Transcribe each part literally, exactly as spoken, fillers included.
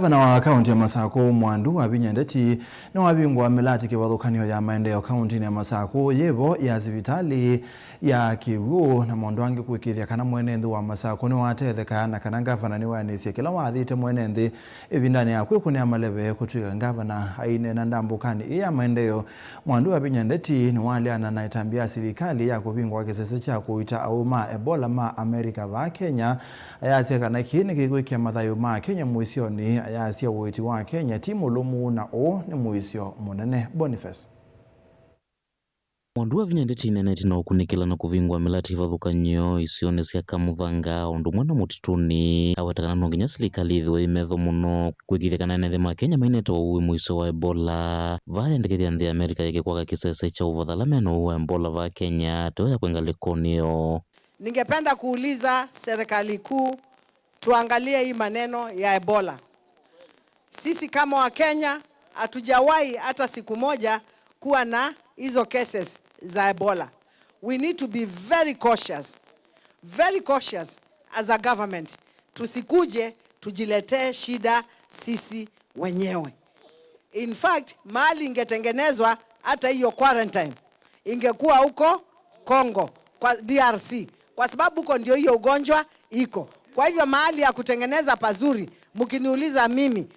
Ngavana wa kaunti ya Masakũ, Mwandu Wavinya Ndeti, nĩwavingũa mĩlatĩ kĩvathũkany'o ya maendeeo kauntinĩ ya Masakũ, yĩvo ya sivitalĩ ya kĩw'ũ na maũndũ angĩ kũĩkĩĩthya kana mwene nthĩ wa Masakũ nĩwatetheka na kana ngavana nĩwaendeesya kĩla wathĩte mwene nthĩ ĩvindanĩ ya kwĩkũnĩa maleve kũtw'ĩka ngavana. Aineena ndambũkanĩ ĩĩ ya maendeeo, Mwandu Wavinya Ndeti nĩwaleana na ĩtambya ya silikalĩ ya kũvingũa kĩsese kya kũuta aũũ ma Ebola ma Amerika vaa Kenya. Ayasya kana kĩĩ nĩkĩkwĩkĩa mathayũ ma Kenya mũisyonĩ. Ayasya ũiiti wa Kenya ti mũlũmu na ũũ nĩ mũisyo mũnene. Boniface. Mwandu Wavinya Ndeti aineenete na ũkunĩkĩla na kũvingũa mĩlatĩ kĩvathũkany'o isionĩ sya Kamũthanga o ũndũ ũmwe na mũtitũnĩ. Aweta kana no nginya silikalĩ ĩthĩwe yĩ metho mũno kũĩkĩĩthya kana ene nthĩ ma Kenya mainete ũwau wĩ mũisyo wa Ebola. Vaa yendekethya nthĩ ya Amerika yĩke kwaka kĩsese kya ũvatha ala mena ũwau wa Ebola vaa Kenya, teo yakwe ngalĩkonĩ ĩyo. Ningependa kuuliza serikali kuu, tuangalie hii maneno ya Ebola. Sisi kama Wakenya hatujawahi hata siku moja kuwa na hizo cases za Ebola. We need to be very cautious. Very cautious as a government. Tusikuje tujiletee shida sisi wenyewe. In fact, mahali ingetengenezwa hata hiyo quarantine ingekuwa huko Congo, kwa D R C, kwa sababu huko ndio hiyo ugonjwa iko. Kwa hivyo mahali ya kutengeneza pazuri, mkiniuliza mimi,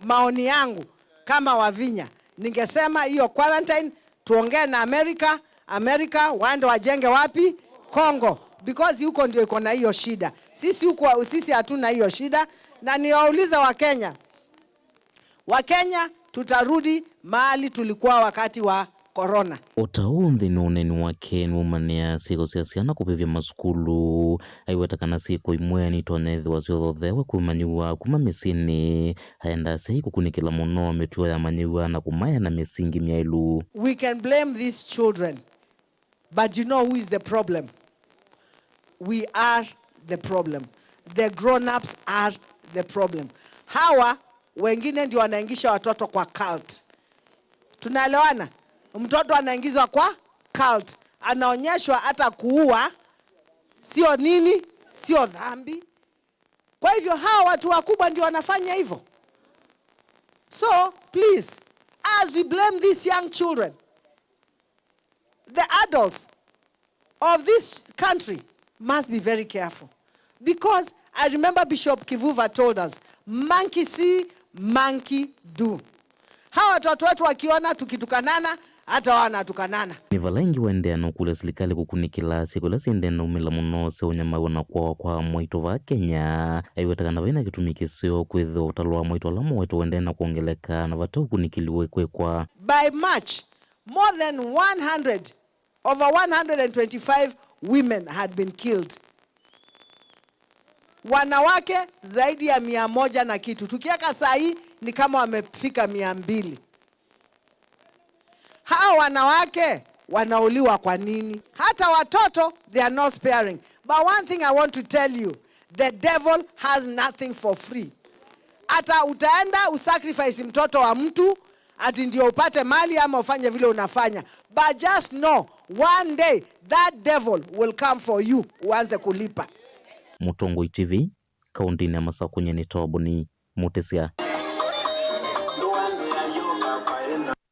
maoni yangu kama Wavinya, ningesema hiyo quarantine tuongee na Amerika, Amerika waende wajenge wapi? Congo, because huko ndio iko na hiyo shida. Sisi huko, sisi hatuna hiyo shida, na niwaulize Wakenya, Wakenya, tutarudi mahali tulikuwa wakati wa corona. O ta ũu nthĩnĩ wa ũneeni wake nĩwaumanĩa syĩko sya syana kũvĩvya masukulu, aiweta kana syĩko imwe nitonya ĩthĩwa syothothewe kũmanyĩw'a kuma mĩsyĩnĩ. Aenda asyai kũkunĩkĩla mũno mĩtuo ya manyĩw'a na kũmaea na mĩsingi myaĩlu. We can blame these children. But you know who is the problem? We are the problem. The grown-ups are the problem. Hawa wengine ndio wanaingisha watoto kwa cult. Tunaelewana? Mtoto anaingizwa kwa cult, anaonyeshwa hata kuua sio nini, sio dhambi. Kwa hivyo hawa watu wakubwa ndio wanafanya hivyo. So please, as we blame these young children, the adults of this country must be very careful, because I remember Bishop Kivuva told us, "Monkey see, monkey do." Hawa watoto wetu wakiona tukitukanana, hata wao wanatukanana. Nĩ vala ĩngĩ waendeea na ũkũlya silikalĩ kũkunĩkĩla syĩko ila syĩendeea na umĩla mũno sya ũnyamaw'a na kũawa kwa mwaitũ vaa Kenya. Aiweta kana vaina kĩtumi kĩseo kwĩthĩwa ũtalo wa mwaitũ ala moetwe ũendeea na kwongeleka na vate ũkunĩkĩli wĩkwĩkwa. By March, more than one hundred, over one hundred and twenty-five women had been killed. Wanawake zaidi ya mia moja na kitu. Tukiweka saa hii ni kama wamefika mia mbili. Hawa wanawake wanauliwa kwa nini? Hata watoto, they are not sparing. But one thing I want to tell you, the devil has nothing for free. Hata utaenda usacrifice mtoto wa mtu ati ndio upate mali ama ufanye vile unafanya. But just know, one day that devil will come for you, uanze kulipa. Mũtongoi T V, kaũntĩnĩ ya Masakũ, nyie nĩ Toboni Mũtĩsya.